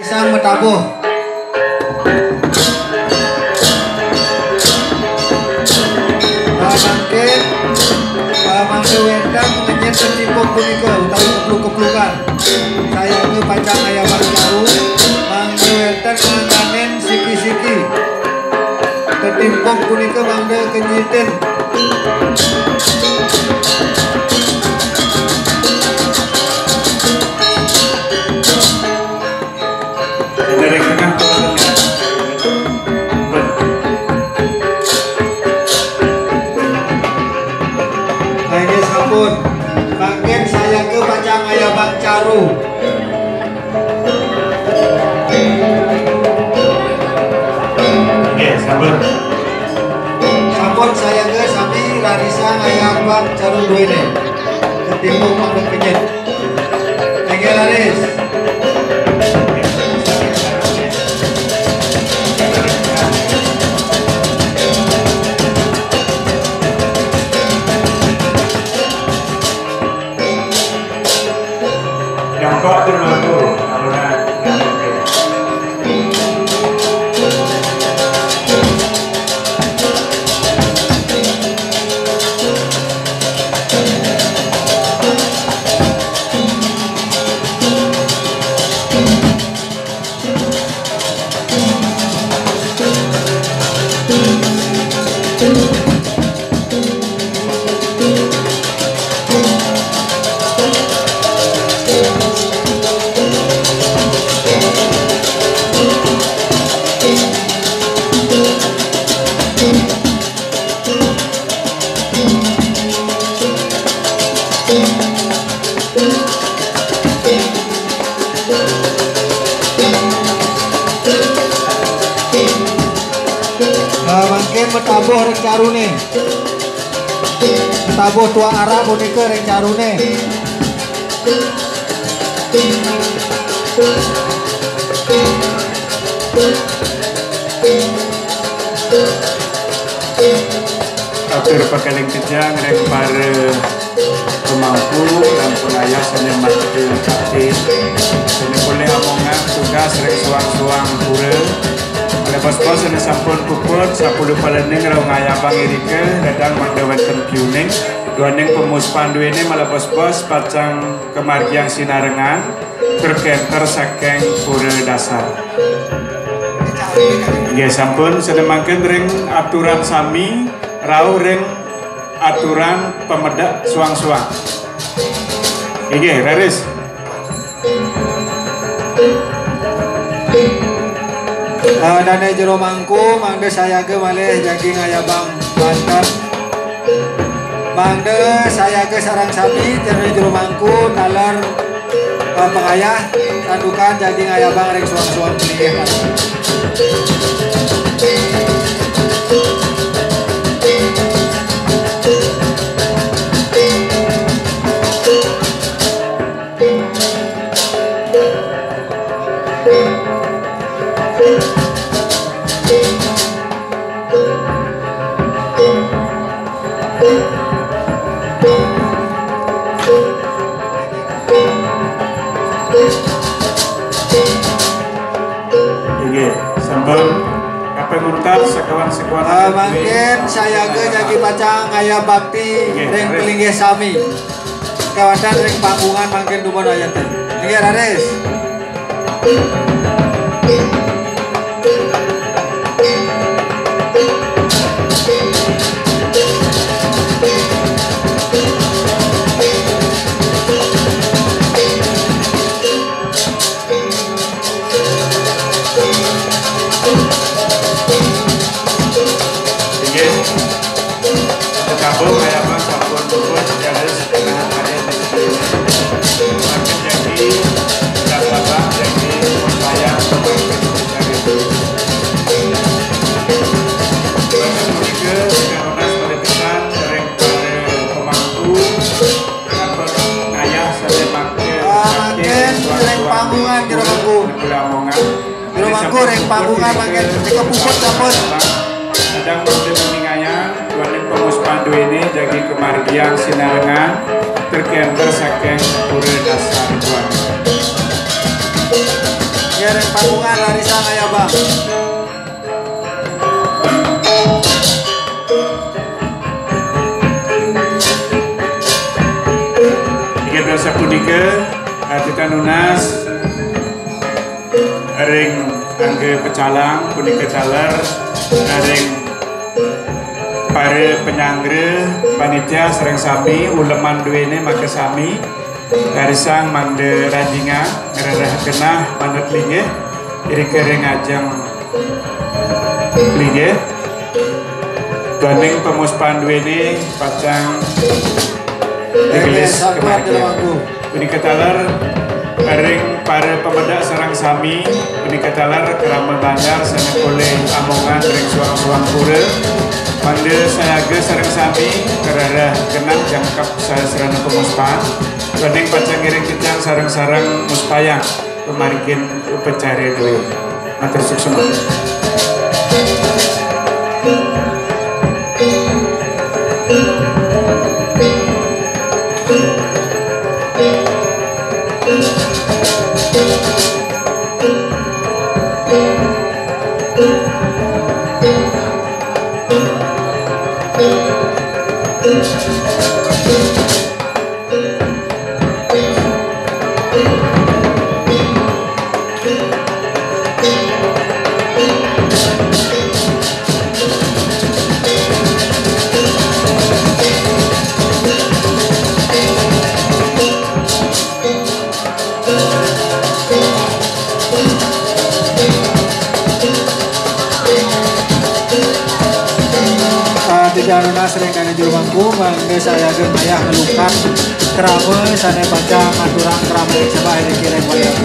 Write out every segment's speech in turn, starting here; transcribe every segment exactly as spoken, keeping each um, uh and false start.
Sang matabuh. Mangkin, mangda wénten ngenyit tetimpuk punika utawi kepluk-keplukan. Sayaga pacang ngayabang caru, mangda wénten nganganin siki-siki. Tetimpuk punika mangda kenyitin. Dari tengah. Nggih sampun. Mangkin sayaga pacang ngayabang caru. Nggih, sampun. Sampun sayaga sami rarisang ngayabang caru duéné. Ketimbang mangda kenyit. Nggih, raris. Yang kok tu lagu, kalau nak, nak. Ah, mangkin matabuh ring caruné. Matabuh tuak arah punika ring caruné. Atur pakalih titiang ring para pemangku lan pengayah sané mangkin bakti. Sané polih amongan tugas ring suang-suang pura. Malebos-bos sané sampun puput, sapuluh palening rauh ngayabang irika, dadang mangda wénten piuning. Duaning pamuspan duéné malebos-bos pacang kamargiang sinarengan, tur kénter saking pura dasar. Inggih sampun, sané mangkin ring aturan sami, rauh ring aturan pamedek suang-suang. Inggih, raris. Eh, dané jero mangku, mangda sayaga malih jagi ngayabang banten. Mangda sayaga sareng sami, dané jero mangku, taler, eh, pangayah, santukan jagi ngayabang ring suang-suang linggih. Inggih, sampun kaping untat sekawan-sekawan. Ah, mangkin sayaga jagi pacang ngayah bakti. Inggih, ring raris. Palinggih sami. Kawéntenan ring panggungan mangkin dumun ayat. Inggih, raris. Inggih. Kabur kaya apa sampun puput, ya harus setengah ada di sini. Makin jadi, tidak apa, jadi pembayar pemain dari itu. Bahkan mereka dengan lunas pada pesan, sering pada pemangku, apa, ngayah sampai makin, ah, makin, makin, ring panggungan, jero mangku. Jero mangku ring panggungan mangkin, nika puput sampun. Kadang mesti meningaya, duaning pamuspan duéné jagi kamargiang sinarengan, terkenter saking pura dasar tuan. Ring pakungan rarisang ayabang. Inggih sapunika, eh, titiang nunas ring angga pecalang punika taler ring para panyanggra panitia sareng sami uleman duene makasami. Rarisang mangda ranjingang ngrereh genah manut linggih irika ring ajeng linggih. Duaning pamuspan duene pacang digelis kamargiang. Punika taler ring para pamedek sareng sami, punika taler krama banjar sane polih amongan ring suang-suang pura, mangda sayaga sareng sami ngrereh genah jangkep sahasrana pamuspan. Duaning pacang ngiring titiang sareng-sareng muspayang pamargin upacare duene. Matur suksma. Ah, titiang nunas ring dane juru mangku, mangda sayaga ngayah ngelukang krama sane pacang ngaturang krama ring sembah ring kireng wayah.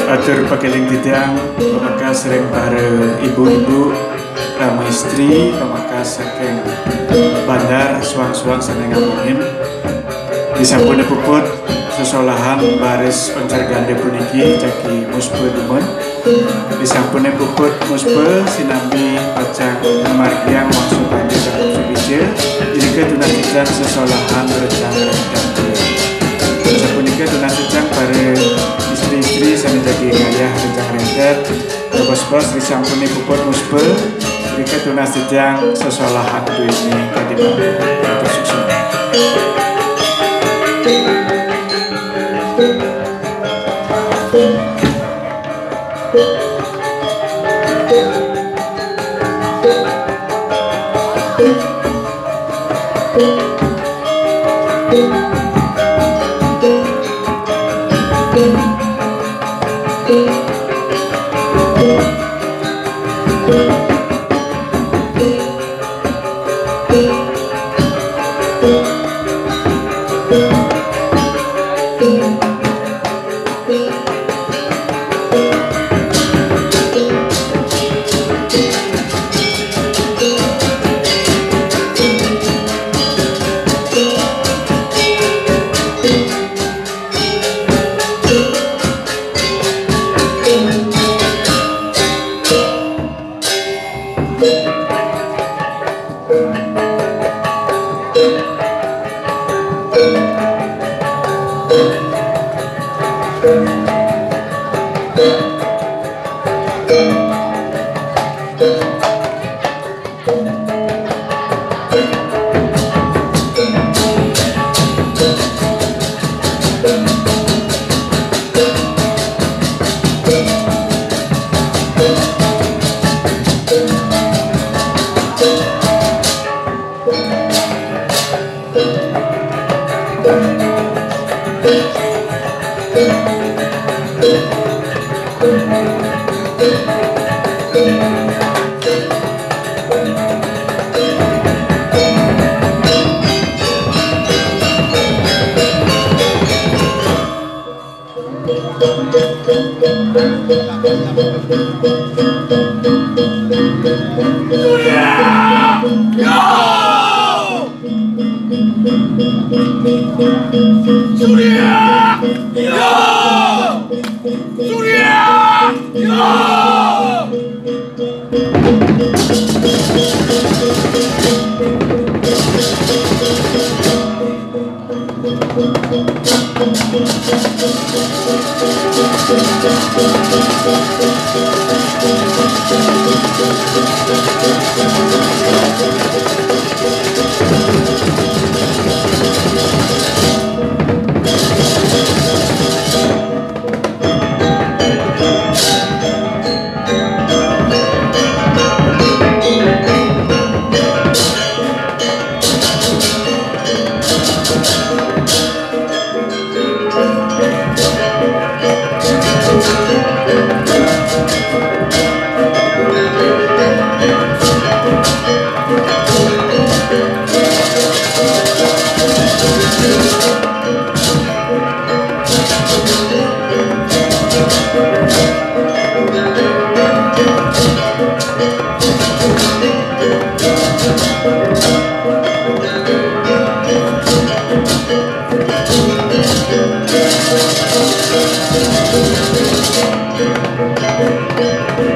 Atur pakeling titiang, pamekas ring para ibu-ibu, rama istri, pamekas saking bandar, suang-suang sane ngamongin. Disampune puput sesolahan baris oncar gande puniki jagi muspa dumun. Disampune puput muspa sinambi pacang ngamargiang wangsu panjak jangkep subija, irika tunas titiang sesolahan rejang rengkang. Sapunika tunas titiang para istri-istri sane jagi ngayah rejang rengkang. Bos-bos disampune puput muspa, irika tunas titiang sesolahan duene kadi mangkin. Matur suksma.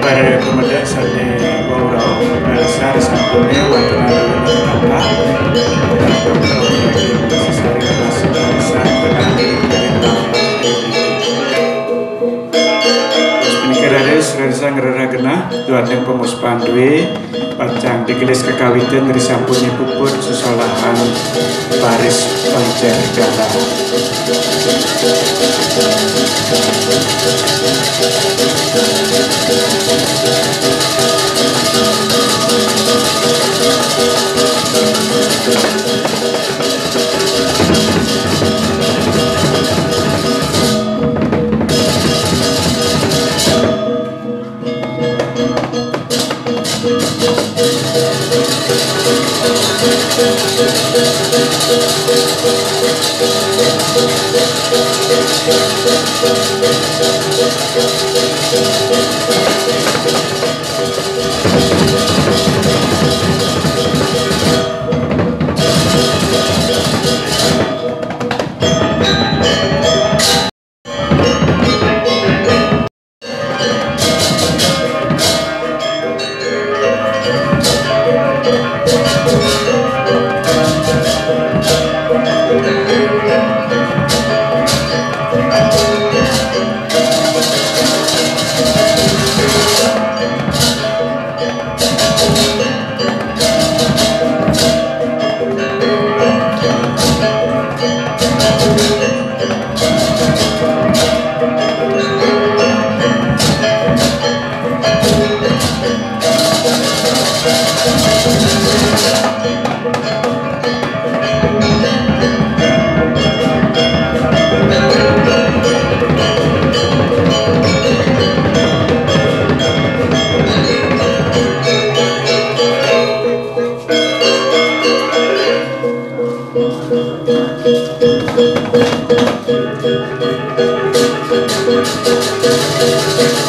Para pemedek sane wau rauh, para sar sampune wonten ing Bapak, sesari pas bangsa tenang. Terus menika raris, raris ngrereh genah, duaning pangusapan duwe, pacang digelis kekawitin ri sampune puput sesolahan baris pancer galah.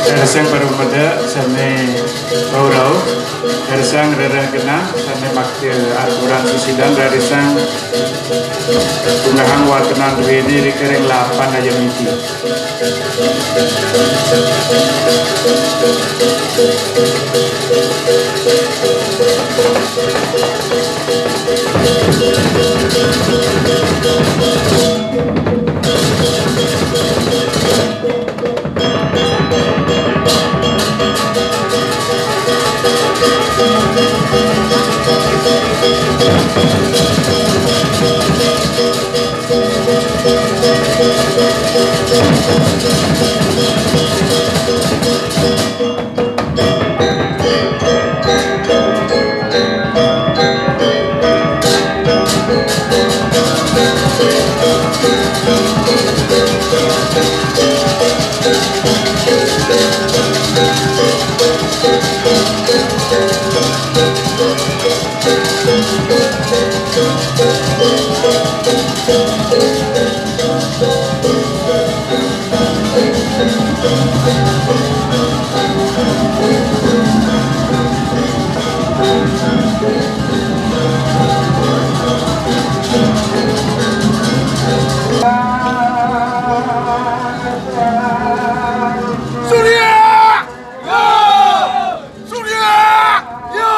Daresang para medek sané rauh-rauh, daresang rereh genah sané maké aturan sesidang, daresang undahang watenan duéné ri kering lapan ayam niti. Surya! Yo! Surya! Yo!